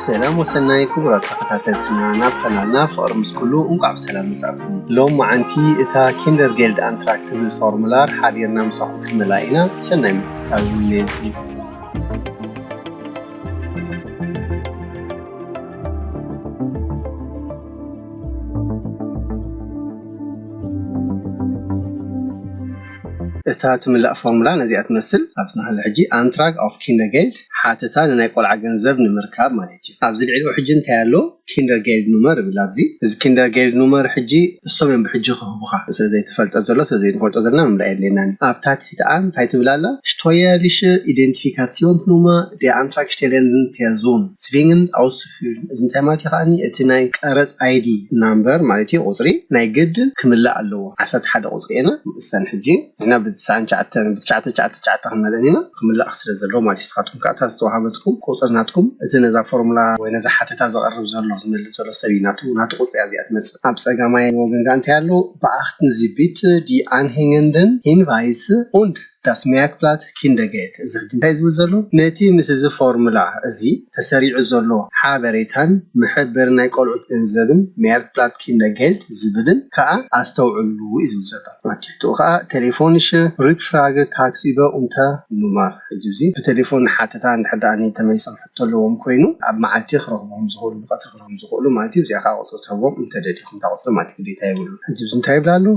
ሰላም ወሰናይ ክቡራት ተኸታተልትና፣ ናብ ካናልና ፍቕሪ ምስ ኩሉ እንቋዕ ብሰላም መጻእኩም። ሎም መዓንቲ እታ ኪንደርጌልድ ኣንትራክ ትብል ፎርሙላር ሓቢርና ምሳኹም ክንምላ ኢና። ሰናይ ምክትታል ይምነየልኩም። እታ ትምላእ ፎርሙላ ነዚኣ ትመስል። ኣብዚ ንሃለ ሕጂ ኣንትራግ ኦፍ ኪንደርጌልድ ሓተታ ንናይ ቆልዓ ገንዘብ ንምርካብ ማለት እዩ። ኣብዚ ልዕሊኡ ሕጂ እንታይ ኣሎ? ኪንደርጌልድ ኑመር ይብል ኣብዚ። እዚ ኪንደርጌልድ ኑመር ሕጂ እሶም እዮም ብሕጂ ክህቡኻ። ስለ ዘይተፈልጠ ዘሎ፣ ስለ ዘይንፈልጦ ዘለና ምምላእ የድልየናን እዩ። ኣብታ ትሕቲ ኣን እንታይ ትብል ኣላ? Steuerliche Identifikationsnummer der Antragstellenden Person zwingend ausfüllen። እዚ እንታይ ማለት እዩ ከኣኒ? እቲ ናይ ቀረጽ ኣይዲ ናምበር ማለት እዩ፣ ቁጽሪ ናይ ግድ ክምላእ ኣለዎ። ዓሰርተ ሓደ ቁጽሪ ኢና እሰን ሕጂ ንሕና ብትስዓን ትሽዓተን፣ ብትሽዓተ ትሽዓተ ትሽዓተ ክንመልአን ኢና። ክምላእ ስለ ዘለዎ ማለት እዩ። ንስኻትኩም ከኣ እታ ዝተዋሃበትኩም ቁጽሪ ናትኩም፣ እቲ ነዛ ፎርሙላ ወይ ነዛ ሓተታ ዘቕርብ ዘሎ፣ ዝመልእ ዘሎ ሰብ እዩ። ናቱ፣ ናቱ ቁጽሪ እያ እዚኣ ትመጽእ። ኣብ ጸጋማይ ወገን ከኣ እንታይ ኣሎ? Beachten Sie bitte die anhängenden Hinweise und das Merkblatt Kindergeld። እዚ ሕጂ እንታይ ዝብል ዘሎ? ነቲ ምስ እዚ ፎርሙላ እዚ ተሰሪዑ ዘሎ ሓበሬታን መሐበሪ ናይ ቆልዑት ገንዘብን፣ Merkblatt Kindergeld ዝብልን ከኣ ኣስተውዕሉ እዩ ዝብል ዘሎ። ኣብ ትሕቲኡ ከኣ telefonische Rückfrage tagsüber unter Nummer። ሕጂ እዚ ብቴሌፎን ሓተታ እንድሕር ደኣ ተመሊሶም ሕቶ ኣለዎም ኮይኑ፣ ኣብ መዓልቲ ክረኽቦም ዝኽእሉ፣ ብቐትሪ ክረኽቦም ዝኽእሉ ማለት እዩ። እዚኣ ከኣ ቁጽሪ ትህቦም እንተደሊኹም፣ እታ ቁጽሪ ማለት ግዴታ የብሉ። ሕጂ እዚ እንታይ ይብል ኣሎ?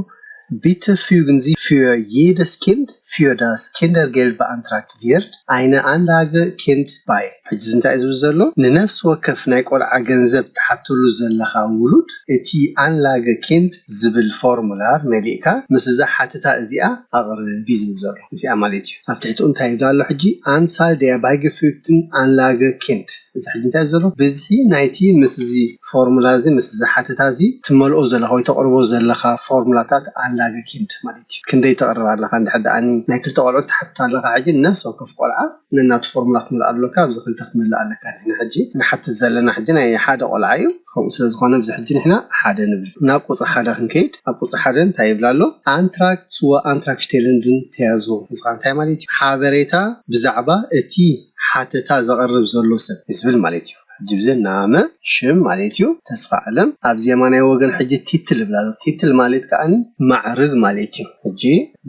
Bitte fügen Sie für jedes Kind für das Kindergeld beantragt wird eine Anlage Kind bei። ሕጂ እዚ እንታይ እዩ ዝብል ዘሎ? ንነፍሲ ወከፍ ናይ ቆልዓ ገንዘብ ትሓተሉ ዘለኻ ውሉድ እቲ ኣንላገ ኪንድ ዝብል ፎርሙላር መሊእካ ምስ እዛ ሓተታ እዚኣ ኣቕርብ እዩ ዝብል ዘሎ። እዚኣ ማለት እዩ። ኣብ ትሕቲኡ እንታይ ይብል ኣሎ ሕጂ? Anzahl der beigefügten Anlage Kind። እዚ ሕጂ እንታይ ዘሎ? ብዝሒ ናይቲ ምስ እዚ ፎርሙላ እዚ፣ ምስ እዚ ሓተታ እዚ ትመልኦ ዘለኻ ወይ ተቕርቦ ዘለኻ ፎርሙላታት ኣንላገ ኪንድ ማለት እዩ። ክንደይ ተቕርብ ኣለኻ? እንድሕር ደኣኒ ናይ ክልተ ቆልዑት ትሓትት ኣለኻ፣ ሕጂ ነፍሲ ወከፍ ቆልዓ ነናቱ ፎርሙላ ክትምልእ ኣለካ። ኣብዚ ክልተ ክትምልእ ኣለካ። ንሕና ሕጂ ንሓትት ዘለና ሕጂ ናይ ሓደ ቆልዓ እዩ። ከምኡ ስለ ዝኾነ፣ ኣብዚ ሕጂ ንሕና ሓደ ንብል። ናብ ቁጽሪ ሓደ ክንከይድ፣ ኣብ ቁጽሪ ሓደ እንታይ ይብል ኣሎ? Antrag zur Antragstellenden Person። እዚ ኸኣ እንታይ ማለት እዩ? ሓበሬታ ብዛዕባ እቲ ሓተታ ዘቕርብ ዘሎ ሰብ እዩ ዝብል ማለት እዩ። ሕጂ ብዘ ናመ ሽም ማለት እዩ፣ ተስፋ ኣለም። ኣብዚ የማናይ ወገን ሕጂ ቲትል ይብል ኣሎ። ቲትል ማለት ከኣኒ ማዕርግ ማለት እዩ። ሕጂ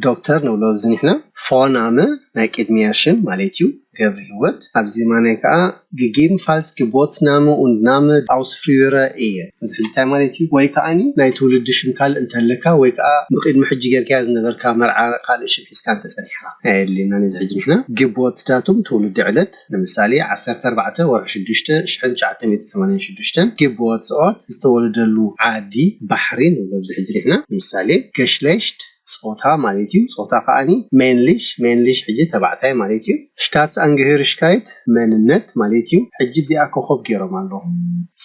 ዶክተር ንብሎ ኣብዚ ንሕና። ፎርናመ ናይ ቅድሚያ ሽም ማለት እዩ፣ ገብረ ህይወት። ኣብዚ የማናይ ከኣ gegebenenfalls Geburtsname und Name Ausführer Ehe። እዚ ሕጂ እንታይ ማለት እዩ? ወይ ከኣኒ ናይ ትውልዲ ሽም ካልእ እንተለካ፣ ወይ ከኣ ብቅድሚ ሕጂ ጌርካዮ ዝነበርካ መርዓ ካልእ ሽም ሒዝካ እንተጸኒሕካ። ኣየድልየናን እዚ ሕጂ ንሕና። Geburtsdatum ትውልዲ ዕለት፣ ንምሳሌ ዓሰርተ ኣርባዕተ ወርሒ ሽዱሽተ ሽሕን ትሽዓተ ሚእትን ሰማንያን ሽዱሽተን። Geburtsort ዝተወለደሉ ዓዲ፣ ባሕሪን ንብሎ ኣብዚ ሕጂ ንሕና። ንምሳሌ Geschlecht ጾታ ማለት እዩ። ጾታ ከኣኒ männlich፣ männlich ሕጂ ተባዕታይ ማለት እዩ። Staatsangehörigkeit መንነት ማለት እዩ። ሕጂ እዚኣ ኮኾብ ገይሮም ኣለዉ።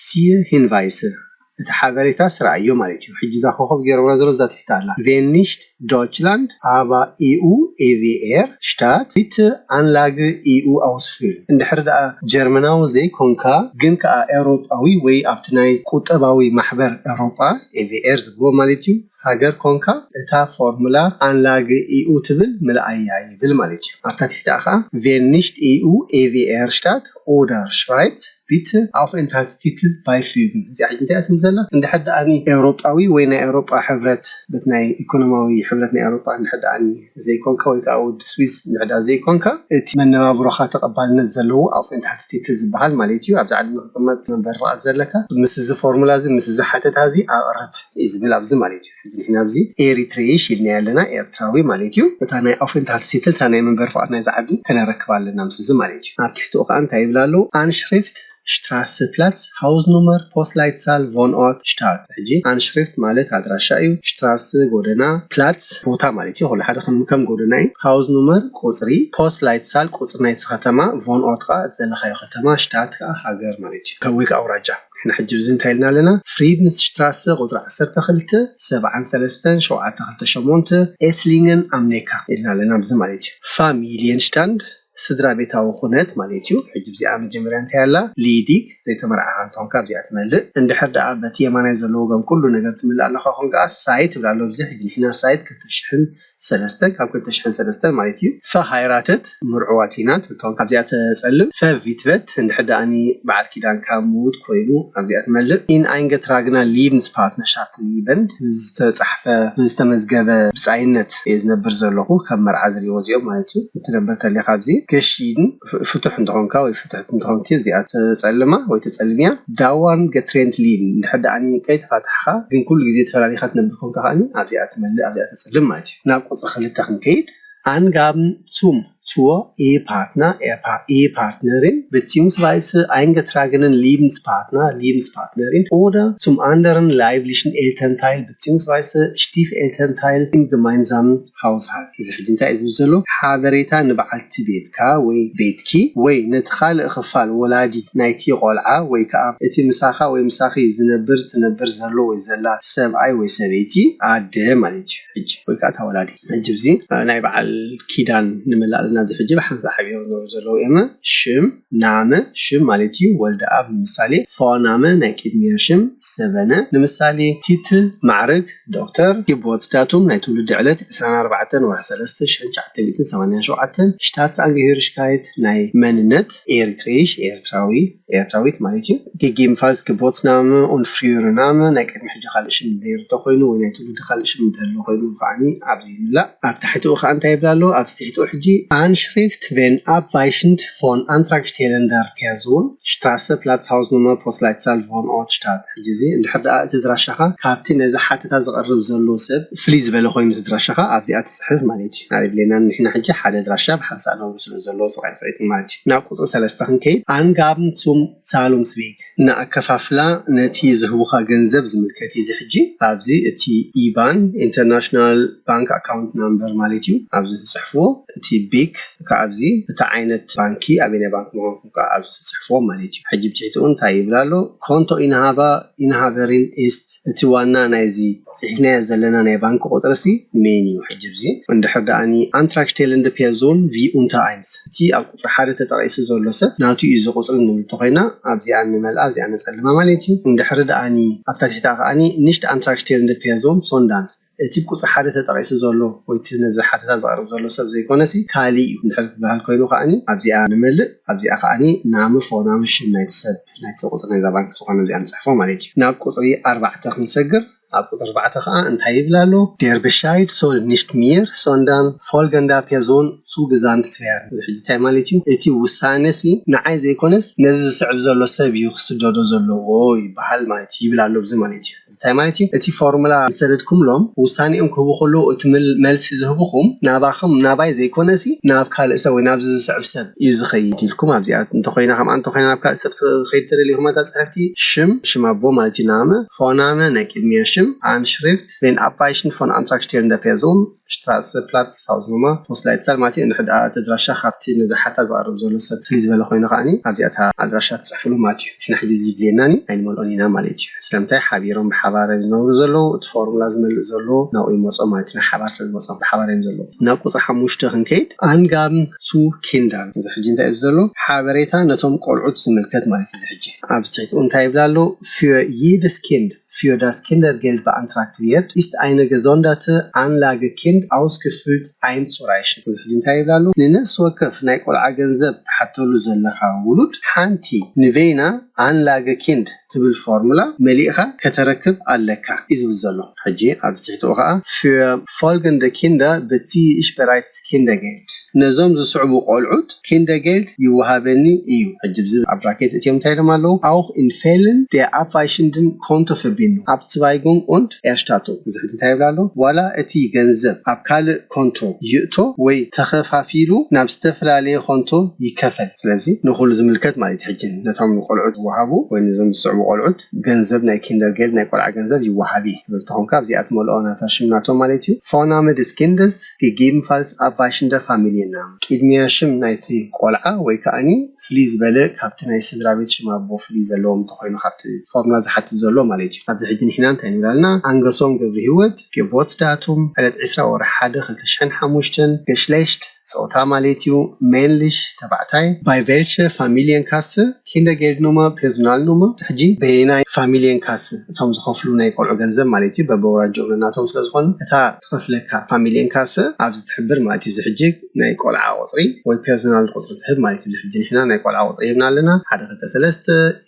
Siehe Hinweise እቲ ሓበሬታስ ረኣዮ ማለት እዩ። ሕጂ እዛ ኮኾብ ገይሮምላ ዘሎ እዛ ትሕቲ ኣላ። Wenn nicht Deutschland, aber E U E W R Staat, bitte Anlage E U ausfüllen። እንድሕር ደኣ ጀርመናዊ ዘይኮንካ ግን ከኣ ኤውሮጳዊ ወይ ኣብቲ ናይ ቁጠባዊ ማሕበር ኤውሮጳ ኤ ቪ ኤር ዝብልዎ ማለት እዩ ሃገር ኮንካ እታ ፎርሙላ ኣንላገ ኢ ዩ ትብል ምልኣያ ይብል ማለት እዩ። ኣብታ ትሕቲኣ ኸዓ Wenn nicht E U E W R Staat oder Schweiz bitte Aufenthaltstitel beifügen። እዚኣ ሕጂ እንታይ እያ ትብል ዘላ? እንድሕር ደኣ ኒ ኤውሮጳዊ ወይ ናይ ኤውሮጳ ሕብረት፣ በቲ ናይ ኢኮኖማዊ ሕብረት ናይ ኤውሮጳ እንድሕር ደኣ ኒ ዘይኮንካ ወይ ከዓ ወዲ ስዊስ እንድሕር ደኣ ዘይኮንካ፣ እቲ መነባብሮኻ ተቐባልነት ዘለዎ ኣውፌንትሃልትስቲትል ዝበሃል ማለት እዩ። ኣብዚ ዓዲ ንክቕመጥ መንበሪ ፍቓድ ዘለካ ምስ እዚ ፎርሙላ እዚ ምስ እዚ ሓተታ እዚ ኣቕርብ እዩ ዝብል ኣብዚ ማለት እዩ። ሕጂ ንሕና ኣብዚ ኤሪትሬይሽ ኢልና ኣለና፣ ኤርትራዊ ማለት እዩ። እታ ናይ ኣውፌንትሃልትስቲትል እታ ናይ መንበሪ ፍቓድ ናይዚ ዓዲ ከነረክብ ኣለና ምስ እዚ ማለት እዩ። ኣብ ትሕቲኡ ከዓ እንታይ ይብል ኣለዉ? ኣንሽሪፍት፣ ሽትራሰ፣ ፕላትስ፣ ሃውስ ኑመር፣ ፖስት ላይትሳል፣ ቮን ኦርት፣ ሽታት። ሕጂ ኣንሽሪፍት ማለት ኣድራሻ እዩ። ሽትራሰ ጎደና፣ ፕላትስ ቦታ ማለት እዩ። ኩሉ ሓደ ከም ከም ጎደና እዩ። ሃውስ ኑመር ቁፅሪ፣ ፖስት ላይትሳል ቁፅሪ ናይቲ ከተማ፣ ቮን ኦርት ከዓ እቲ ዘለካዮ ከተማ፣ ሽታት ከዓ ሃገር ማለት እዩ። ካብ ወይ ከዓ ኣውራጃ። ንሕና ሕጂ ብዚ እንታይ ኢልና ኣለና? ፍሪድንስ ሽትራሰ ቁፅሪ ዓሰርተ ክልተ፣ ሰብዓን ሰለስተን፣ ሸውዓተ ክልተ ሸሞንተ፣ ኤስሊንገን ኣምኔካ ኢልና ኣለና ብዚ ማለት እዩ። ፋሚልየን ሽታንድ ስድራ ቤታዊ ኩነት ማለት እዩ። ሕጂ እዚኣ መጀመርያ እንታይ ኣላ? ሊዲግ ዘይተመርዓኻ እንተኾንካ ኣብዚኣ ትመልእ። እንድሕር ደኣ በቲ የማናይ ዘሎ ወገን ኩሉ ነገር ትምልእ ኣለኻ ኮንካ ሳይት ትብል ኣሎ። ኣብዚ ሕጂ ንሕና ሳይት ክልተ ሽሕን ሰለስተ ካብ ክልተ ሽሕን ሰለስተን ማለት እዩ። ፈሃይራተት ምርዕዋት ኢና ትብል ትኸውን፣ ካብዚኣ ተጸልም። ፈቪትበት እንድሕር ደኣኒ በዓል ኪዳን ካብ ምዉት ኮይኑ ኣብዚኣ ትመልእ። ኢን ኣይንገትራግና ሊቭንስ ፓርትነርሻፍት ኒበንድ ብዝተጻሕፈ ብዝተመዝገበ ብጻይነት እየ ዝነብር ዘለኹ፣ ከም መርዓ ዝሪእዎ እዚኦም ማለት እዩ። እትነብር ተሊኻ ኣብዚ ገሺን ፍ- ፍቱሕ እንተኾንካ ወይ ፍትሕት እንተኾንኪ ኣብዚኣ ተጸልማ ወይ ተጸልምያ። ዳዋን ገትሬንት ሊን እንድሕር ደኣኒ ከይተፋታሕኻ ግን ኩሉ ግዜ ተፈላሊኻ ትነብር ኮንካ ከኣኒ ኣብዚኣ ትመልእ ኣብዚኣ ተጸልም ማለት እዩ። ናብ ቁጽሪ ክልተ ክንከይድ። Angaben zum zur Ehepartner, Ehepa- Ehepartnerin, beziehungsweise eingetragenen Lebenspartner, Lebenspartnerin oder zum anderen leiblichen Elternteil beziehungsweise Stiefelternteil im gemeinsamen ሃውስሃልድ። እዚ ሕጂ እንታይ እዩ ዝብል ዘሎ? ሓበሬታ ንበዓልቲ ቤትካ ወይ ቤትኪ ወይ ነቲ ካልእ ክፋል ወላዲ ናይቲ ቆልዓ ወይ ከዓ እቲ ምሳኻ ወይ ምሳኺ ዝነብር ትነብር ዘሎ ወይ ዘላ ሰብኣይ ወይ ሰበይቲ ኣደ ማለት እዩ። ሕጂ ወይ ከዓ እታ ወላዲ ሕጂ እዚ ናይ በዓል ኪዳን ንመላእ ኣለና። እዚ ሕጂ ብሓንሳእ ሓቢሮም ዝነብሩ ዘለዉ እዮም። ሽም ናመ ሽም ማለት እዩ። ወልደ ኣብ ንምሳሌ ፎርናመ ናይ ቅድሚያ ሽም ሰበነ ንምሳሌ ቲትል ማዕርግ ዶክተር ኪቦት ዳቱም ናይ ትውልዲ ዕለት ዕስራን ኣርባዕተን ወርሒ ሰለስተ ሽሕን ትሽዓተ ሚእትን ሰማንያን ሸውዓተን ሽታት ኣንግሄርሽካይት ናይ መንነት ኤሪትሬሽ ኤርትራዊ ኤርትራዊት ማለት እዩ። ጌጌንፋልስ ኪቦት ናመ ኦን ፍሪዮር ናመ ናይ ቅድሚ ሕጂ ካልእ ሽም ዘይርቶ ኮይኑ ወይ ናይ ትውልዲ ካልእ ሽም እንተህልዎ ኮይኑ ከዓኒ ኣብዚ ይምላእ። ኣብ ታሕቲኡ ከዓ እንታይ ይብል ኣሎ? ኣብዚ ትሕቲኡ ሕጂ ኣንሽሪፍት ቬን ኣብቫይሽንድ ፎን ኣንትራክሽቴለንደር ፒያዞን ሽትራሰ ፕላትስ ሃውስኑመር ፖስላይትሳል ቮን ኦርት ሽታት። ሕጂ እዚ እንድሕር ደኣ እቲ ድራሻኻ ካብቲ ነዚ ሓተታ ዝቐርብ ዘሎ ሰብ ፍልይ ዝበለ ኮይኑ እቲ ድራሻኻ ኣብዚኣ ትፅሕፍ ማለት እዩ። ኣየድልየናን ንሕና ሕጂ ሓደ ድራሻ ብሓንሳእ ነብሩ ስለ ዘለዎ ሰብኣይ ሰበይቲ ማለት እዩ። ናብ ቁፅሪ ሰለስተ ክንከይድ ኣንጋብን ሱም ዛሉምስቤግ ንኣከፋፍላ ነቲ ዝህቡኻ ገንዘብ ዝምልከት እዩ። እዚ ሕጂ ኣብዚ እቲ ኢባን ኢንተርናሽናል ባንክ ኣካውንት ናምበር ማለት እዩ ኣብዚ ትፅሕፍዎ። እቲ ቤክ ከዓብዚ እቲ ዓይነት ባንኪ ኣበየናይ ባንክ ምዃንኩም ከዓ ኣብዚ ትፅሕፍዎ ማለት እዩ። ሕጂ ብትሕትኡ እንታይ ይብል ኣሎ? ኮንቶ ኢንሃባ ኢንሃበሪን ኢስት እቲ ዋና ናይዚ ፅሒፍናዮ ዘለና ናይ ባንክ ቁፅሪ ሲ ሜን እዩ። ሕጂ ብዚ እንድሕር ደኣኒ ኣንትራክሽቴለንደ ፒያዞን ቪ ኡንታ ኣይንስ እቲ ኣብ ቁፅሪ ሓደ ተጠቒሱ ዘሎ ሰብ ናቱ እዩ እዚ ቁፅሪ ንብል እንተኮይና ኣብዚኣ ንመልኣ ኣብዚኣ ነፀልማ ማለት እዩ። እንድሕሪ ደኣኒ ኣብታ ትሕታ ከኣኒ ንሽት ኣንትራክሽቴለንደ ፒያዞን ሶንዳን እቲ ቁፅሪ ሓደ ተጠቒሱ ዘሎ ወይ እቲ ነዚ ሓተታ ዘቕርብ ዘሎ ሰብ ዘይኮነሲ ካሊእ እዩ እንድሕር ክበሃል ኮይኑ ከኣኒ ኣብዚኣ ንመልእ ኣብዚኣ ከኣኒ ናሚ ፎናሚ ሽም ናይቲ ሰብ ናይቲ ቁፅሪ ናይዛ ባንክ ዝኾነ እዚኣ ንፅሕፎ ማለት እዩ። ናብ ቁፅሪ ኣርባዕተ ክንሰግር ኣብ ቁፅሪ ኣርባዕተ ከዓ እንታይ ይብል ኣሎ? Der Bescheid soll nicht mir sondern folgender Person zugesandt werden። እዚ ሕጂ እንታይ ማለት እዩ? እቲ ውሳነ ሲ ንዓይ ዘይኮነስ ነዚ ዝስዕብ ዘሎ ሰብ እዩ ክስደዶ ዘለዎ ይበሃል ማለት እዩ ይብል ኣሎ። እዚ ማለት እዩ እንታይ ማለት እዩ? እቲ ፎርሙላ ዝሰደድኩምሎም ውሳኔኦም ክህቡ ከለዉ እቲ መልሲ ዝህብኹም ናባኹም ናባይ ዘይኮነሲ ናብ ካልእ ሰብ ወይ ናብዚ ዝስዕብ ሰብ እዩ ዝኸይድ ኢልኩም ኣብዚኣ እንተኮይና ከምኣ እንተኮይና ናብ ካልእ ሰብ ትኸይድ ተደሊኹም እታ ፅሕፍቲ ሽም ሽም ኣቦ ማለት እዩ ናመ ፎናመ ናይ ቅድሚያ ሽም ኣንሽሪፍት ቬን ኣባይሽን ፎን ኣንትራክሽቴር እንደ ፔርዞን ሽትራሰ ፕላትስ ሃውስኑመር ፖስላይትሳል ማለት እዩ። እንድሕር ደኣ እቲ ኣድራሻ ካብቲ ነዚ ሓታ ዝቐርብ ዘሎ ሰብ ፍልይ ዝበለ ኮይኑ ከዓኒ ኣብዚኣ እታ ኣድራሻ ትፅሕፍሉ ማለት እዩ። ንሕና ሕጂ እዚ ይድልየናኒ ኣይንመልኦን ኢና ማለት እዩ። ስለምንታይ ሓቢሮም ብሓባር እዮም ዝነብሩ ዘለዉ። እቲ ፎርሙላ ዝመልእ ዘሎ ናብኡ ይመፆ ማለት እዩ። ናይ ሓባር ስለ ዝመፆም ብሓባር እዮም ዘለዉ። ናብ ቁፅሪ ሓሙሽተ ክንከይድ ኣንጋብን ሱ ኪንደር እዚ ሕጂ እንታይ እዩ ዘሎ ሓበሬታ ነቶም ቆልዑት ዝምልከት ማለት እዩ። እዚ ሕጂ ኣብዚ ትሕትኡ እንታይ ይብል ኣሎ? Für jedes Kind für das Kindergeld beantragt wird, ist eine gesonderte Anlagekind ausgefüllt einzureichen። እዚ ሕጂ እንታይ ይብል ኣሎ? ንነፍሲ ወከፍ ናይ ቆልዓ ገንዘብ ትሓተሉ ዘለኻ ውሉድ ሓንቲ ንበይና ኣንላገ ኪንድ ትብል ፎርሙላ መሊእኻ ከተረክብ ኣለካ እዩ ዝብል ዘሎ። ሕጂ ኣብዚ ትሕትኡ ከዓ Für folgende Kinder beziehe ich bereits Kindergeld ነዞም ዝስዕቡ ቆልዑት ኪንደርጌልድ ይወሃበኒ እዩ። ሕጂ ብዚ ኣብ ብራኬት እትዮም እንታይ ኢሎም ኣለዉ? Auch in Fällen der abweichenden Kontoverbindung, Abzweigung und Erstattung እዚ ሕጂ እንታይ ይብል ኣሎ? ዋላ እቲ ገንዘብ ኣብ ካልእ ኮንቶ ይእቶ ወይ ተኸፋፊሉ ናብ ዝተፈላለየ ኮንቶ ይከፈል። ስለዚ ንኹሉ ዝምልከት ማለት እዩ። ሕጂ ነቶም ቆልዑት ዝወሃቡ ወይ ነዞም ዝስዕቡ ቆልዑት ገንዘብ ናይ ኪንደርጌልድ ናይ ቆልዓ ገንዘብ ይወሃብ እዩ ትብል ተኾንካ ኣብዚኣ ትመልኦ ናታ ሽም ናቶም ማለት እዩ። Vorname des Kindes gegebenfalls abweichender Familienname ቅድሚያ ሽም ናይቲ ቆልዓ ወይ ከዓኒ ፍልይ ዝበለ ካብቲ ናይ ስድራ ቤት ሽም ኣቦ ፍልይ ዘለዎም እንተኮይኑ ካብቲ ፎርሙላ ዝሓትት ዘሎ ማለት እዩ። ኣብዚ ሕጂ ንሕና እንታይ ንብል ኣለና? ኣንገሶም ገብረ ህይወት፣ Geburtsdatum፣ ዕለት ዕስራ ወርሒ ሓደ ክልተ ሽሕን ሓሙሽተን፣ Geschlecht፣ ጾታ ማለት እዩ፣ männlich፣ ተባዕታይ፣ bei welcher Familienkasse፣ Kindergeldnummer፣ Personalnummer፣ ሕጂ በየናይ Familienkasse፣ እቶም ዝኸፍሉ ናይ ቆልዑ ገንዘብ ማለት እዩ፣ በበውራጅኦም ነናቶም ስለ ዝኾኑ፣ እታ ትኸፍለካ Familienkasse ኣብዚ ትሕብር ማለት እዩ። እዚ ሕጂ ናይ ቆልዓ ቁፅሪ ወይ personal ቁፅሪ ትህብ ማለት እዩ። እዚ ሕጂ ንሕና ናይ ቆልዓ ቁፅሪ ሂብና ኣለና፣ ሓደ ክልተ ሰለስተ፣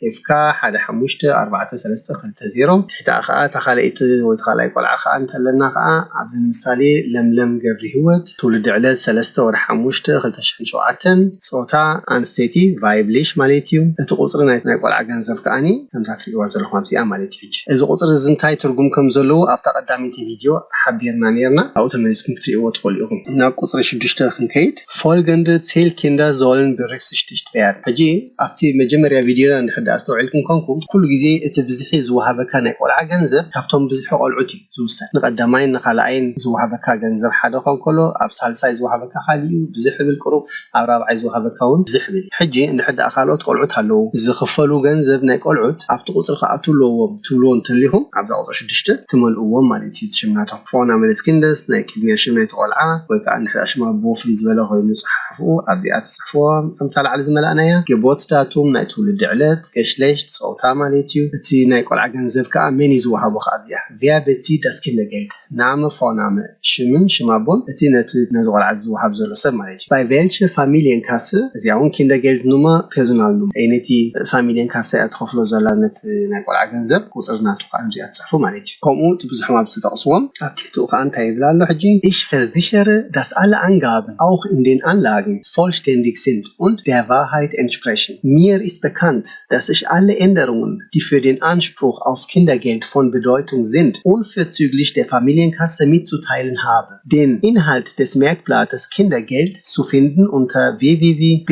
ኤፍካ ሓደ ሓሙሽተ ኣርባዕተ ሰለስተ ክልተ ዜሮ። ትሕቲኣ ከዓ እታ ካልኣይቲ ወይ እቲ ካልኣይ ቆልዓ ከዓ እንተለና ከዓ ኣብዚ ንምሳሌ ለምለም ገብሪ ህይወት፣ ትውልዲ ዕለት ሰለስተ ወርሒ ሓሙሽተ ክልተ ሽሕን ሸውዓተን፣ ጾታ ኣንስተይቲ፣ weiblich ማለት እዩ። እቲ ቁፅሪ ናይ ናይ ቆልዓ ገንዘብ ከዓኒ ከምዛ ትርእይዋ ዘለኹም ኣብዚኣ ማለት እዩ። ሕጂ እዚ ቁፅሪ እዚ እንታይ ትርጉም ከም ዘለዎ ኣብታ ቀዳመይቲ ቪድዮ ሓቢርና ነርና፣ ኣብኡ ተመሊስኩም ክትርእይዎ ትኽእሉ ኢኹም። ናብ ቁፅሪ ሽዱሽተ ክንከይድ፣ folgende Zielkinder sollen berücksichtigt werden። ሕጂ ኣብቲ መጀመርያ ቪድዮና እንድሕር ደኣ ኣስተውዒልኩም ኮንኩም፣ ኩሉ ግዜ እቲ ብዝሒ ዝወሃበካ ናይ ቆልዓ ገንዘብ ካብቶም ብዝሒ ቆልዑት እዩ ዝውሰን። ንቐዳማይን ንኻልኣይን ዝወሃበካ ገንዘብ ሓደ ክኸውን ከሎ፣ ኣብ ሳልሳይ ዝወሃበካ ካሊእ እዩ፣ ብዝሕ ይብል ቅሩብ፣ ኣብ ራብዓይ ዝወሃበካ እውን ብዝሕ ይብል። ሕጂ እንድሕር ደኣ ካልኦት ቆልዑት ኣለዉ፣ ዝኽፈሉ ገንዘብ ናይ ቆልዑት ኣብቲ ቁፅሪ ክኣትዉ ኣለዎም ትብልዎ እንተሊኹም፣ ኣብዛ ቁፅሪ ሽዱሽተ ትመልእዎም ማለት እዩ። እቲ ሽም ናቶም፣ Vorname des Kindes፣ ናይ ቅድሚያ ሽም ናይቲ ቆልዓ፣ ወይ ከዓ እንድሕር ሽም ኣቦ ፍልይ ዝበለ ኮይኑ ጸሓሕፍኡ ኣብዚኣ ተጽሕፍዎ። ከምታ ላዕሊ ዝመላእናያ፣ Geburtsdatum፣ ናይ ትውልዲ ዕለት፣ Geschlecht፣ ጾታ ማለት እዩ። እቲ ናይ ቆልዓ ገንዘብ ከዓ መን እዩ ዝወሃቦ ከዓ ኣብዚኣ፣ Wer bezieht das Kindergeld? Name፣ Vorname፣ ሽምን ሽም ኣቦን እቲ ነቲ ነዚ ቆልዓ ዝወሃብ ዘሎ ሰብ ማለት እዩ። Bei welcher Familienkasse፣ እዚኣ እውን Kindergeldnummer፣ Personalnummer፣ ነቲ Familienkasse እያ ትኸፍሎ ዘላ ነቲ ናይ ቆልዓ ገንዘብ፣ ቁፅሪ ናቱ ከዓ ኣብዚኣ ትፅሕፉ ማለት እዩ። ከምኡ እቲ ብዙሕም ኣብ ዝጠቕስዎም ኣብ ትሕቲኡ ከዓ እንታይ ይብል ኣሎ ሕጂ? Ich versichere, dass alle Angaben, auch in den Anlagen, vollständig sind und der Wahrheit entsprechen. Mir ist bekannt, dass ich alle Änderungen, die für den Anspruch auf Kindergeld von Bedeutung sind, unverzüglich der Familienkasse mitzuteilen habe. Den Inhalt des Merkblattes Kindergeld zu finden unter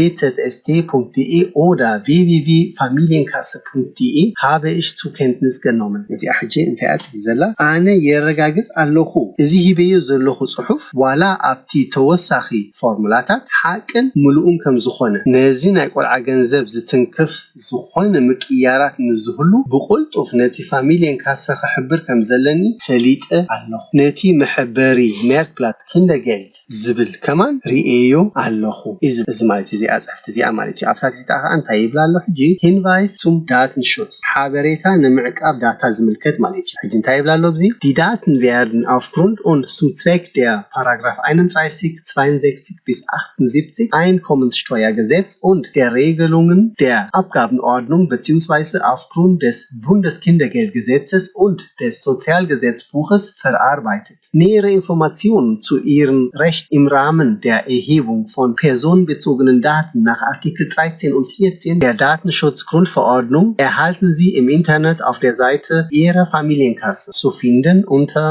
www.bzsd.de oder www.familienkasse.de habe ich zur Kenntnis genommen. እዚኣ ሕጂ እንታይ እያ ትብል ዘላ? ኣነ የረጋግጽ ኣለኹ፣ እዚ ሂበዮ ዘለኹ ጽሑፍ ዋላ ኣብቲ ተወሳኺ ፎርሙላታት ሓቅን ምሉእን ከም ዝኾነ፣ ነዚ ናይ ቆልዓ ገንዘብ ዝትንክፍ ዝኾነ ምቅያራት ምስ ዝህሉ ብቕልጡፍ ነቲ ፋሚልየን ካሰ ክሕብር ከም ዘለኒ ፈሊጠ ኣለኹ። ነቲ መሐበሪ Merkblatt Kindergeld ዝብል ከማን ርእየዮ ኣለኹ። እዚ፣ እዚ ማለት እዚኣ ጽሕፍቲ እዚኣ ማለት እዩ። ኣብታ ትሕቲኣ ከኣ እንታይ ይብል ኣሎ ሕጂ? Hinweis zum Datenschutz፣ ሓበሬታ ንምዕቃብ ዳታ ዝምልከት ማለት እዩ። ሕጂ እንታይ ይብል ኣሎ ኣብዚ? Die Daten werden aufgrund und zum Zweck der Paragraph einunddreißig, zweiundsechzig bis achtundsiebzig Einkommenssteuergesetz und der Regelungen der Abgabenordnung beziehungsweise aufgrund des Bundeskindergeldgesetzes und des Sozialgesetzbuches verarbeitet. Nähere Informationen zu Ihrem Recht im Rahmen der Erhebung von personenbezogenen Daten nach Artikel dreizehn und vierzehn der Datenschutzgrundverordnung erhalten Sie im Internet auf der Seite Ihrer Familienkasse, zu finden unter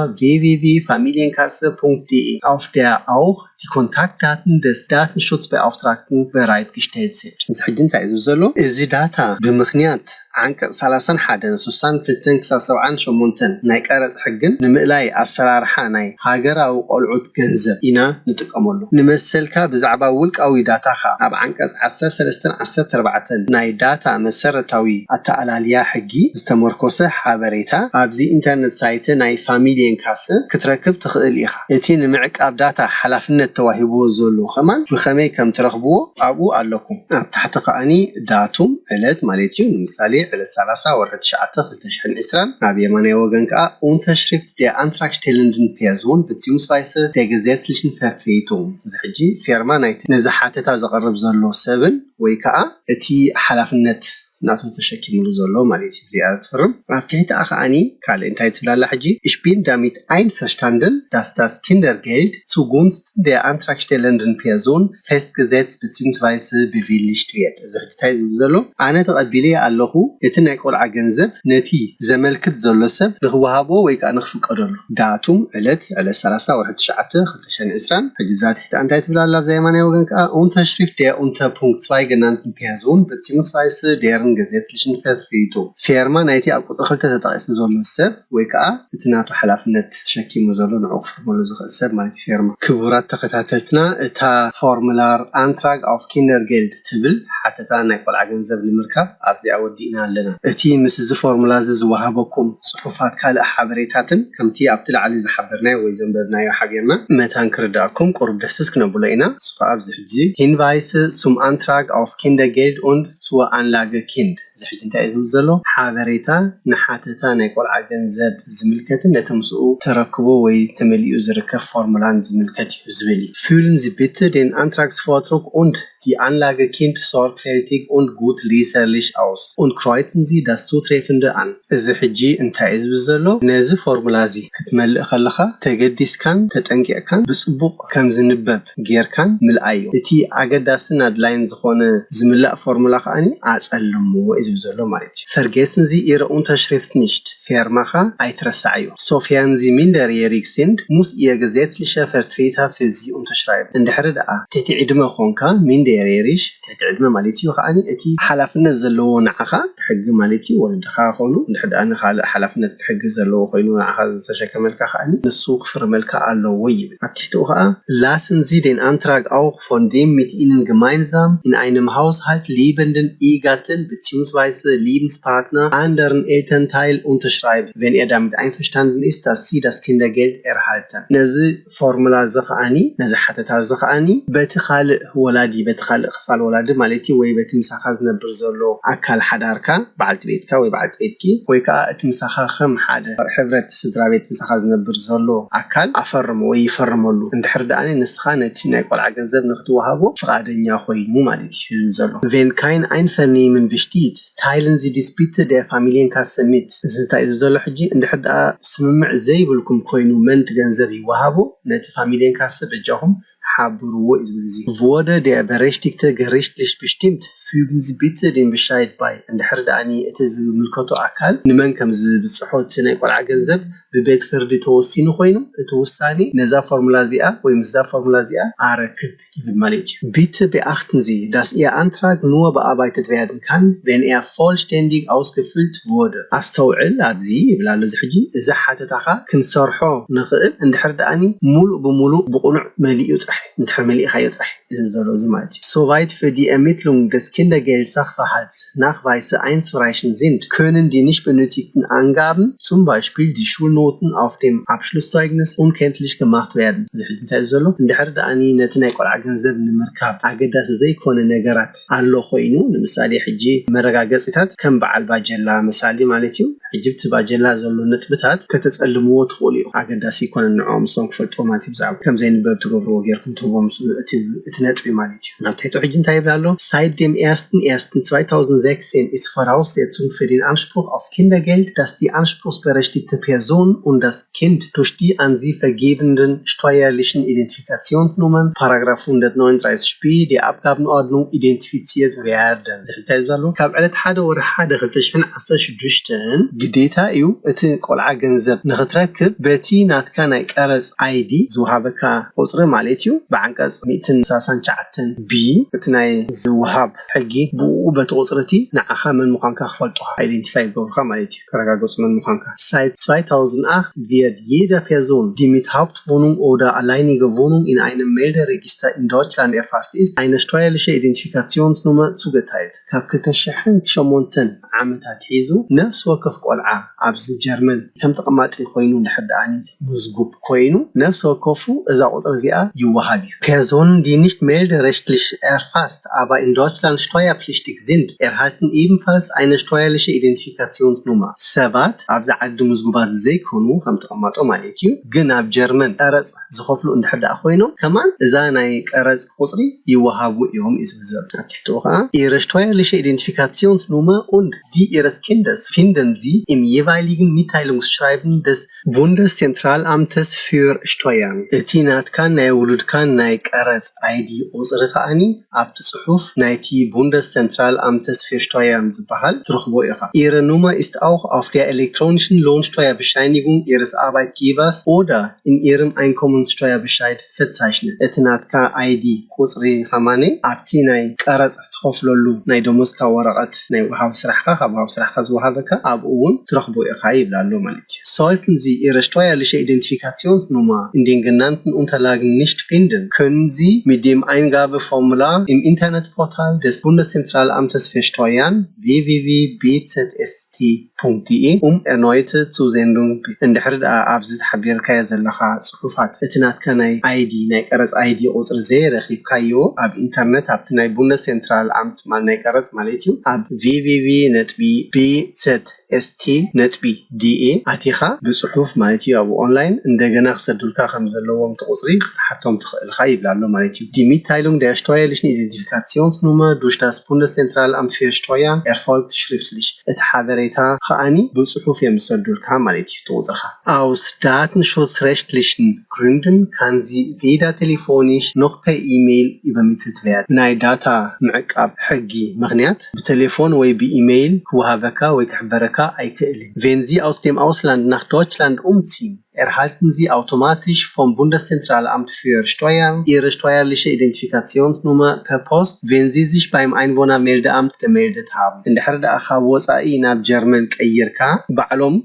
www.familienkasse.de, auf der auch die Kontaktdaten des Datenschutzbeauftragten bereitgestellt sind. እዚ ሕጂ እንታይ እዩ ዝብል ዘሎ? እዚ ዳታ ብምኽንያት ዓንቀጽ ሰላሳን ሓደን፣ ስሳን ክልተን ክሳብ ሰብዓን ሸሞንተን ናይ ቀረጽ ሕግን ንምእላይ ኣሰራርሓ ናይ ሃገራዊ ቆልዑት ገንዘብ ኢና ንጥቀመሉ። ንመሰልካ ብዛዕባ ውልቃዊ ዳታኻ ኣብ ዓንቀጽ ዓሰርተ ሰለስተን ዓሰርተ ኣርባዕተን ናይ ዳታ መሰረታዊ ኣተኣላልያ ሕጊ ዝተመርኮሰ ሓበሬታ ኣብዚ ኢንተርነት ሳይት ናይ ፋሚልየን ካሰ ክትረክብ ትኽእል ኢኻ። እቲ ንምዕቃብ ዳታ ሓላፍነት ተዋሂብዎ ዘሎ ከማን ብኸመይ ከም ትረኽብዎ ኣብኡ ኣለኩም። ኣብ ታሕቲ ከኣኒ ዳቱም፣ ዕለት ማለት እዩ። ንምሳሌ ዕለት ሰላሳ ወርሒ ትሽዓተ ክልተ ሽሕን ዕስራን፣ ኣብ የማናይ ወገን ከኣ Unterschrift der Antragstellenden Person beziehungsweise der gesetzlichen Vertretung። እዚ ሕጂ ፌርማ ናይቲ ነዚ ሓተታ ዘቕርብ ዘሎ ሰብን ወይ ከኣ እቲ ሓላፍነት ናቱ ተሸኪምሉ ዘሎ ማለት እዩ። እዚኣ ትፍርም። ኣብ ትሕቲኣ ከኣኒ ካልእ እንታይ ትብል ኣላ ሕጂ? Ich bin damit einverstanden, dass das Kindergeld zugunsten der antragstellenden Person festgesetzt beziehungsweise bewilligt wird። እዚ ሕጂ እንታይ ዝብል ዘሎ? ኣነ ተቐቢለ ኣለኹ፣ እቲ ናይ ቆልዓ ገንዘብ ነቲ ዘመልክት ዘሎ ሰብ ንክወሃቦ ወይ ከዓ ንክፍቀደሉ። ዳቱም፣ ዕለት፣ ዕለት ሰላሳ ወርሒ ትሽዓተ ክልተ ሽሕን ዕስራን። ሕጂ ብዛ ትሕቲ እንታይ ትብል ኣላ? ኣብዛ የማናይ ወገን ከዓ Unterschrift der unter Punkt zwei genannten Person beziehungsweise deren gesetzlichen Vertretung። ፌርማ ናይቲ ኣብ ቁፅሪ ክልተ ተጠቒሱ ዘሎ ሰብ ወይ ከዓ እቲ ናቱ ሓላፍነት ተሸኪሙ ዘሎ ንዕኡ ክፍርመሉ ዝኽእል ሰብ ማለት እዩ። ፌርማ። ክቡራት ተኸታተልትና፣ እታ ፎርሙላር Antrag auf Kindergeld ትብል ሓ ሓተታ ናይ ቆልዓ ገንዘብ ንምርካብ ኣብዚኣ ወዲእና ኣለና። እቲ ምስ እዚ ፎርሙላ እዚ ዝወሃበኩም ጽሑፋት ካልእ ሓበሬታትን ከምቲ ኣብቲ ላዕሊ ዝሓበርናዮ ወይ ዘንበብናዮ ሓቢርና መታን ክርዳእኩም ቁሩብ ደስስ ክነብሎ ኢና። እሱ ከዓ ኣብዚ ሕጂ Hinweise zum Antrag auf Kindergeld und zur Anlagekind እዚ ሕጂ እንታይ እዩ ዝብል ዘሎ? ሓበሬታ ንሓተታ ናይ ቆልዓ ገንዘብ ዝምልከትን ነቲ ምስኡ ተረክቦ ወይ ተመሊኡ ዝርከብ ፎርሙላን ዝምልከት እዩ ዝብል እዩ። Füllen Sie bitte den Antragsvordruck und die Anlagekind sorgfältig und gut leserlich aus und kreuzen Sie das Zutreffende an. እዚ ሕጂ እንታይ እዩ ዝብል ዘሎ? ነዚ ፎርሙላ እዚ ክትመልእ ከለኻ ተገዲስካን ተጠንቂቕካን ብጽቡቕ ከም ዝንበብ ጌርካን ምልኣዮ። እቲ ኣገዳስን ኣድላይን ዝኾነ ዝምላእ ፎርሙላ ከኣኒ ኣጸልሞ እዩ ዝብል ዘሎ ማለት እዩ። Vergessen Sie Ihre Unterschrift nicht. ፌርማኻ ኣይትረስዓዮ። Sofern Sie minderjährig sind, muss Ihr gesetzlicher Vertreter für Sie unterschreiben. እንድሕሪ ደኣ ትሕቲ ዕድመ ኾንካ፣ ሚንደርየሪሽ ትሕቲ ዕድመ ማለት እዩ፣ ከኣኒ እቲ ሓላፍነት ዘለዎ ንዓኻ ብሕጊ ማለት እዩ ወለድኻ ኾኑ፣ እንድሕሪ ደኣ ንኻልእ ሓላፍነት ብሕጊ ዘለዎ ኮይኑ ንዓኻ ዝተሸከመልካ ከኣኒ ንሱ ክፍርመልካ ኣለዎ ይብል። ኣብ ትሕቲኡ ኸኣ Lassen Sie den Antrag auch von dem mit Ihnen gemeinsam in einem Haushalt lebenden Ehegatten beziehungsweise Lebenspartner, anderen Elternteil unterschreiben, wenn er damit einverstanden ist, dass Sie das Kindergeld erhalten. ነዚ ፎርሙላ እዚ ከኣኒ፣ ነዚ ሓተታ እዚ ከኣኒ በቲ ካልእ ወላዲ፣ በቲ ካልእ ክፋል ወላዲ ማለት እዩ፣ ወይ በቲ ምሳኻ ዝነብር ዘሎ ኣካል ሓዳርካ፣ በዓልቲ ቤትካ ወይ በዓልቲ ቤትኪ፣ ወይ ከዓ እቲ ምሳኻ ከም ሓደ ሕብረት ስድራ ቤት ምሳኻ ዝነብር ዘሎ ኣካል ኣፈርሞ ወይ ይፈርመሉ። እንድሕር ደኣኒ ንስኻ ነቲ ናይ ቆልዓ ገንዘብ ንክትወሃቦ ፍቓደኛ ኮይኑ ማለት እዩ ዝብል ዘሎ። Wenn kein Einvernehmen besteht, teilen Sie dies bitte der Familienkasse mit። እዚ እንታይ እዩ ዝብል ዘሎ ሕጂ? እንድሕር ደኣ ስምምዕ ዘይብልኩም ኮይኑ መን እቲ ገንዘብ ይወሃቦ? ነቲ ፋሚልየንካሰ በጃኹም ሓብርዎ እዩ ዝብል። እዚ Wurde der Berechtigte gerichtlich bestimmt, fügen Sie bitte den Bescheid bei። እንድሕር ደኣኒ እቲ ዝምልከቶ ኣካል ንመን ከም ዝብጽሖ እቲ ናይ ቆልዓ ገንዘብ ብቤት ፍርዲ ተወሲኑ ኮይኑ፣ እቲ ውሳኔ ነዛ ፎርሙላ እዚኣ ወይ ምስዛ ፎርሙላ እዚኣ ኣረክብ ይብል ማለት እዩ። Bitte beachten Sie, dass Ihr Antrag nur bearbeitet werden kann, wenn er vollständig ausgefüllt wurde. ኣስተውዕል ኣብዚ ይብል ኣሎ። እዚ ሕጂ እዚ ሓተታኻ ክንሰርሖ ንኽእል እንድሕር ደኣኒ ሙሉእ ብሙሉእ ብቑኑዕ መሊኡ ጥራሕ እዩ፣ እንድሕር መሊእኻዮ ጥራሕ እዩ እዚ ዘሎ እዚ ማለት እዩ። Soweit für die Ermittlung des Kindergeld-Sachverhalts Nachweise einzureichen sind, können die nicht benötigten Angaben, zum Beispiel die Schulnoten auf dem Abschlusszeugnis, unkenntlich gemacht werden. እዚ ሕጂ እንታይ እዩ ዘሎ? እንድሕር ደኣኒ ነቲ ናይ ቆልዓ ገንዘብ ንምርካብ ኣገዳሲ ዘይኮነ ነገራት ኣሎ ኮይኑ፣ ንምሳሌ ሕጂ መረጋገጺታት ከም በዓል ባጀላ መሳሊ ማለት እዩ። ሕጂ እቲ ባጀላ ዘሎ ነጥብታት ከተጸልምዎ ትኽእሉ እዩ። ኣገዳሲ ኣይኮነን ንዕኦም እሶም ክፈልጥዎ ማለት እዩ። ብዛዕባ ከም ዘይንበብ ትገብርዎ ጌርኩም ትህቦም እቲ፣ እቲ ነጥቢ ማለት እዩ። ናብ ትሕቲ ሕጂ እንታይ ይብል ኣሎ? Seit dem ersten ersten zweitausendsechzehn ist Voraussetzung für den Anspruch auf Kindergeld, dass die anspruchsberechtigte Person und das Kind durch die an sie vergebenden steuerlichen Identifikationsnummern, Paragraph hundertneununddreißig b der Abgabenordnung, identifiziert werden. እንታይ ዘሎ? ካብ ዕለት ሓደ ወርሒ ሓደ ክልተ ሽሕን ዓሰርተ ሽዱሽተን ግዴታ እዩ እቲ ቆልዓ ገንዘብ ንኽትረክብ በቲ ናትካ ናይ ቀረጽ ኣይዲ ዝወሃበካ ቁጽሪ ማለት እዩ። ብዓንቀጽ ሚእትን ሰላሳን ትሽዓተን ቢ እቲ ናይ ዝወሃብ ሕጊ ብኡ በቲ ቁጽሪ እቲ ንዓኻ መን ምዃንካ ክፈልጡኻ፣ ኣይደንቲፋይ ይገብሩኻ ማለት እዩ። ከረጋገጹ መን ምዃንካ። Seit zweitausendacht wird jeder Person, die mit Hauptwohnung oder alleinige Wohnung in einem Melderegister in Deutschland erfasst ist, eine steuerliche Identifikationsnummer zugeteilt. ካብ ክልተ ሽሕን ሸሞንተን ዓመት ኣትሒዙ ነፍሲ ወከፍ ቆልዓ ኣብዚ ጀርመን ከም ተቐማጢ ኮይኑ እንድሕር ደኣ ምዝጉብ ኮይኑ ነፍሲ ወከፉ እዛ ቁጽሪ እዚኣ ይወሃብ እዩ። Personen, die nicht melderechtlich erfasst, aber in Deutschland steuerpflichtig sind, erhalten ebenfalls eine steuerliche Identifikationsnummer. ሰባት ኣብዚ ዓዲ ምዝጉባት ዘይኮኑ ከም ተቐማጦ ማለት እዩ፣ ግን ኣብ ጀርመን ቀረጽ ዝኸፍሉ እንድሕር ደኣ ኮይኖም ከማን እዛ ናይ ቀረጽ ቁጽሪ ይወሃቡ እዮም እዩ ዝብል ዘሎ። ኣብ ትሕቲኡ ከዓ Ihre steuerliche Identifikationsnummer und die Ihres Kindes finden Sie im jeweiligen Mitteilungsschreiben des Bundeszentralamtes für Steuern። እቲ ናትካን ናይ ውሉድካን ናይ ቀረጽ ኣይዲ ቁጽሪ ከኣኒ ኣብቲ ጽሑፍ ናይቲ Bundeszentralamtes für Steuern ዝበሃል ትረኽቦ ኢኻ። Ihre Nummer ist auch auf der elektronischen Lohnsteuerbescheinigung Ihres Arbeitgebers oder in Ihrem Einkommenssteuerbescheid verzeichnet። እቲ ናትካ ኣይዲ ቁጽሪ ከማኒ ኣብቲ ናይ ቀረጽ ትኸፍለሉ ናይ ደሞዝካ ወረቐት ናይ ወሃብ ስራሕካ ካብ ወሃብ ስራሕካ ዝወሃበካ ኣብኡ እውን ትረኽቦ ኢኻ ይብል ኣሎ ማለት እዩ። Sollten Sie Ihre steuerliche Identifikationsnummer in den genannten Unterlagen nicht finden, können Sie mit dem Im Eingabeformular im Internetportal des Bundeszentralamt für Steuern, w w w b z s t punkt d e, um erneute Zusendung. እንድሕር ደኣ ኣብዚ ተሓቢርካዮ ዘለኻ ጽሑፋት እቲ ናትካ ናይ ኣይ ዲ፣ ናይ ቀረጽ ኣይ ዲ ቁጽሪ ዘይረኺብካዮ፣ ኣብ ኢንተርነት ኣብቲ ናይ ቡንደስ ሴንትራል ኣምት ማል ናይ ቀረጽ ማለት እዩ፣ ኣብ ቪቪቪ ነጥቢ ቢ ዘት ኤስ ቲ ነጥቢ ዲ ኤ ኣቲኻ ብጽሑፍ ማለት እዩ፣ ኣብ ኦንላይን እንደገና ክሰዱልካ ከም ዘለዎም እቲ ቁጽሪ ክትሓቶም ትኽእል ኢኻ ይብል ኣሎ ማለት እዩ። Die Mitteilung der steuerlichen Identifikationsnummer durch das Bundeszentralamt für Steuern erfolgt schriftlich. እቲ ሓበሬታ ከኣኒ ብጽሑፍ እዮም ዝሰዱልካ ማለት እዩ። እቲ ቁጽርኻ Aus datenschutzrechtlichen Gründen kann sie weder telefonisch noch per E-Mail übermittelt werden. ብናይ ዳታ ምዕቃብ ሕጊ ምኽንያት ብቴሌፎን ወይ ብኢሜይል ክወሃበካ ወይ ክሕበረካ ኣይክእልን። Wenn Sie aus dem Ausland nach Deutschland umziehen, erhalten Sie automatisch vom Bundeszentralamt für Steuern Ihre steuerliche Identifikationsnummer per Post, wenn Sie sich beim Einwohnermeldeamt gemeldet haben. እንድሕር ደኣ ካብ ወጻኢ ናብ ጀርመን ቀይርካ፣ ባዕሎም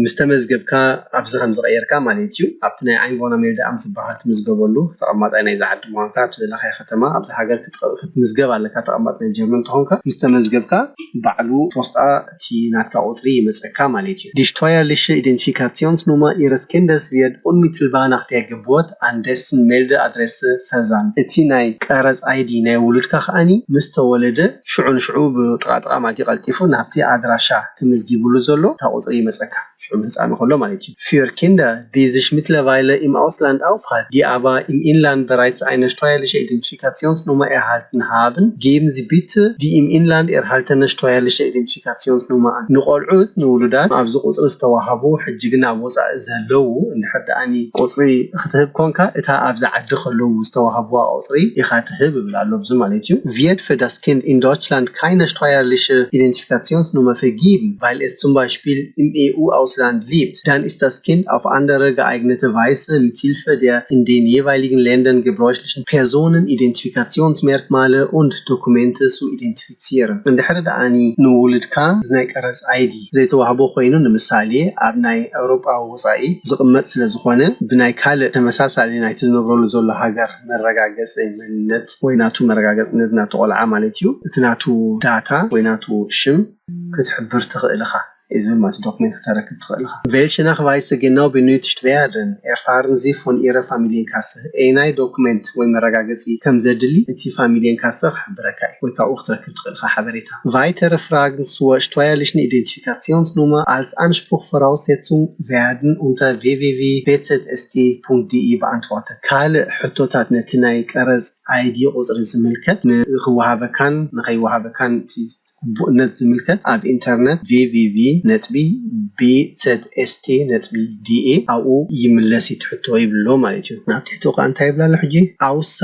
ምስ ተመዝገብካ፣ ኣብዚ ከም ዝቐየርካ ማለት እዩ፣ ኣብቲ ናይ ኣይንቮና ሜልደኣም ዝበሃል ትምዝገበሉ፣ ተቐማጣይ ናይዛ ዓዲ ምዃንካ፣ ኣብቲ ዘለኻዮ ከተማ፣ ኣብዚ ሃገር ክትቀ-፣ ክትምዝገብ ኣለካ፣ ተቐማጥ ናይ ጀርመን እንተኾንካ፣ ምስ ተመዝገብካ ባዕሉ ፖስጣ እቲ ናትካ ቁጽሪ ይመጸካ ማለት እዩ። Die steuerliche Identifikationsnummer Ihres Kindes wird unmittelbar nach der Geburt an dessen Meldeadresse versandt። እቲ ናይ ቀረጽ ኣይ ዲ ናይ ውሉድካ ከኣኒ ምስ ተወለደ ሽዑ ንሽዑ ብጥቓጥቓ ማለት እዩ ቀልጢፉ ናብቲ ኣድራሻ ተመዝጊቡሉ ዘሎ እታ ቁጽሪ ይመጸካ። ሽዑ ህጻኑ ከሎ ማለት እዩ። Für Kinder, die sich mittlerweile im Ausland aufhalten, die aber im Inland bereits eine steuerliche Identifikationsnummer erhalten haben, geben Sie bitte die im Inland erhaltene steuerliche Identifikationsnummer an። ንቆልዑት፣ ንውሉዳት ኣብዚ ቁጽሪ ዝተዋህቡ፣ ሕጂ ግን ኣብ ወጻኢ ዘለዉ፣ እንድሕር ደኣኒ ቁጽሪ ክትህብ ኮንካ፣ እታ ኣብዚ ዓዲ ከለዉ ዝተዋህብዋ ቁጽሪ ኢኻ ትህብ ይብል ኣሎ፣ ኣብዚ ማለት እዩ። Wird für das Kind in Deutschland keine steuerliche Identifikationsnummer vergeben, weil es zum Beispiel im E U-Ausland lebt, dann ist das Kind auf andere geeignete Weise mit Hilfe der in den jeweiligen Ländern gebräuchlichen Personenidentifikationsmerkmale und Dokumente zu identifizieren. እንድሕር ደኣኒ ንውሉድካ ናይ ቀረጽ ኣይ ዲ ዘይተዋህቦ ኮይኑ፣ ንምሳሌ ኣብ ናይ ኣውሮጳ ወጻኢ ዝቕመጥ ስለ ዝኾነ፣ ብናይ ካልእ ተመሳሳሊ ናይቲ ዝነብረሉ ዘሎ ሃገር መረጋገጺ መንነት ወይ ናቱ መረጋገጽነት ናቱ ቆልዓ ማለት እዩ፣ እቲ ናቱ ዳታ ወይ ናቱ ሽም ክትሕብር ትኽእል ኢኻ እዩ ዝብል ማለት እዩ፣ ዶክሜንት ክተረክብ ትኽእል ኢኻ። Welche Nachweise genau benötigt werden, erfahren Sie von Ihrer Familienkasse. ኣየናይ ዶክሜንት ወይ መረጋገጺ ከም ዘድሊ እቲ ፋሚልየን ካሰ ክሕብረካ እዩ፣ ወይ ካብኡ ክትረክብ ትኽእል ኢኻ ሓበሬታ። Weitere Fragen zur steuerlichen Identifikationsnummer als Anspruch Voraussetzung werden unter w w w b z s t punkt d e beantwortet. ካልእ ሕቶታት ነቲ ናይ ቀረጽ ኣይ ዲ ቁጽሪ ዝምልከት ንክወሃበካን ንኸይወሃበካን እቲ ግቡእነት ዝምልከት ኣብ ኢንተርነት ቪቪቪ ነጥቢ ቢ ዘድ ኤስ ቲ ነጥቢ ዲ ኤ ኣብኡ ይምለስ እዩ እቲ ሕቶ ይብሎ ማለት እዩ። ናብ ትሕቲ ከኣ እንታይ ይብላ ኣሎ ሕጂ?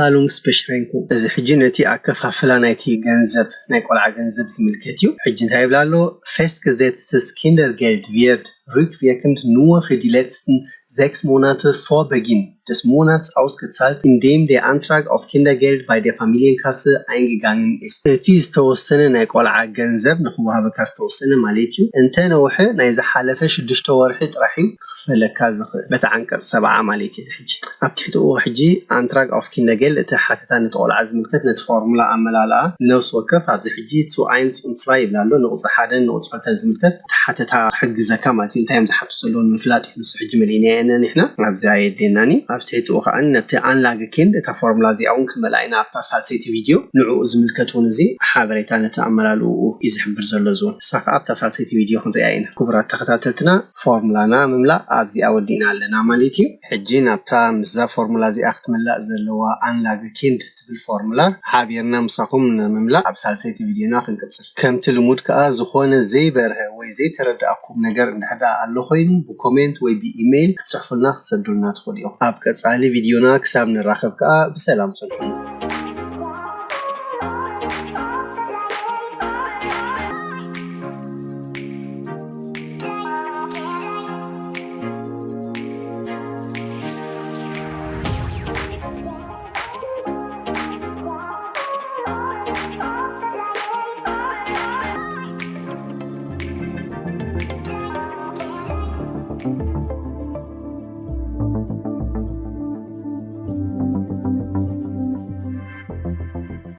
Auszahlungsbeschränkung። እዚ ሕጂ ነቲ ኣከፋፍላ ናይቲ ገንዘብ ናይ ቆልዓ ገንዘብ ዝምልከት እዩ። ሕጂ እንታይ ይብላ ኣሎ? Festgesetztes Kindergeld wird rückwirkend nur für die letzten sechs Monate vor Beginn des Monats ausgezahlt, in dem der Antrag auf Kindergeld bei der Familienkasse eingegangen ist። እቲ ዝተወሰነ ናይ ቆልዓ ገንዘብ ንክወሃበካ ዝተወሰነ ማለት እዩ። እንተ ነውሐ ናይ ዝሓለፈ ሽዱሽተ ወርሒ ጥራሕ እዩ ክፈለካ ዝኽእል። በቲ ዓንቀጽ ሰብዓ ማለት እዩ። ሕጂ ኣብ ትሕቲኡ ሕጂ ኣንትራግ ኦፍ ኪንደጌል እቲ ሓተታ ነቲ ቆልዓ ዝምልከት ነቲ ፎርሙላ ኣመላልኣ ንነፍሲ ወከፍ ኣብዚ ሕጂ ቱ ኣይንስ ኡን ትስዋይ ይብል ኣሎ። ንቁጽሪ ሓደን ንቁጽሪ ክልተን ዝምልከት እቲ ሓተታ ክሕግዘካ ማለት እዩ። እንታይ እዮም ዝሓቱ ዘለዉ ንምፍላጥ እዩ። ንሱ ሕጂ መሊእናዮ ኢና ንሕና፣ ኣብዚ ኣየድልየናን እዩ። ኣብ ትሕቲኡ ከኣ ነቲ ኣንላገ ኪንድ እታ ፎርሙላ እዚኣ እውን ክመልኣ ኢና ኣብታ ሳልሰይቲ ቪድዮ። ንዕኡ ዝምልከት እውን እዚ ሓበሬታ ነቲ ኣመላልኡ እዩ ዝሕብር ዘሎ እዚ እውን። ንሳ ከኣ ኣብታ ሳልሰይቲ ቪድዮ ክንሪኣ ኢና። ክቡራት ተኸታተልትና ፎርሙላና ምምላእ ኣብዚኣ ወዲእና ኣለና ማለት እዩ። ሕጂ ናብታ ምስዛ ፎርሙላ እዚኣ ክትምላእ ዘለዋ ኣንላገ ኪንድ ትብል ፎርሙላ ሓቢርና ምሳኹም ንምምላእ ኣብ ሳልሰይቲ ቪድዮና ክንቅጽል። ከምቲ ልሙድ ከኣ ዝኾነ ዘይበርሀ ወይ ዘይተረድኣኩም ነገር እንድሕር ደኣ ኣሎ ኮይኑ ብኮሜንት ወይ ብኢሜይል ክትጽሕፉልና ክትሰዱልና ትኽእሉ ኢኹም። ኣብ ቀጻሊ ቪድዮና ክሳብ ንራኸብ ከኣ ብሰላም ጽንሑ።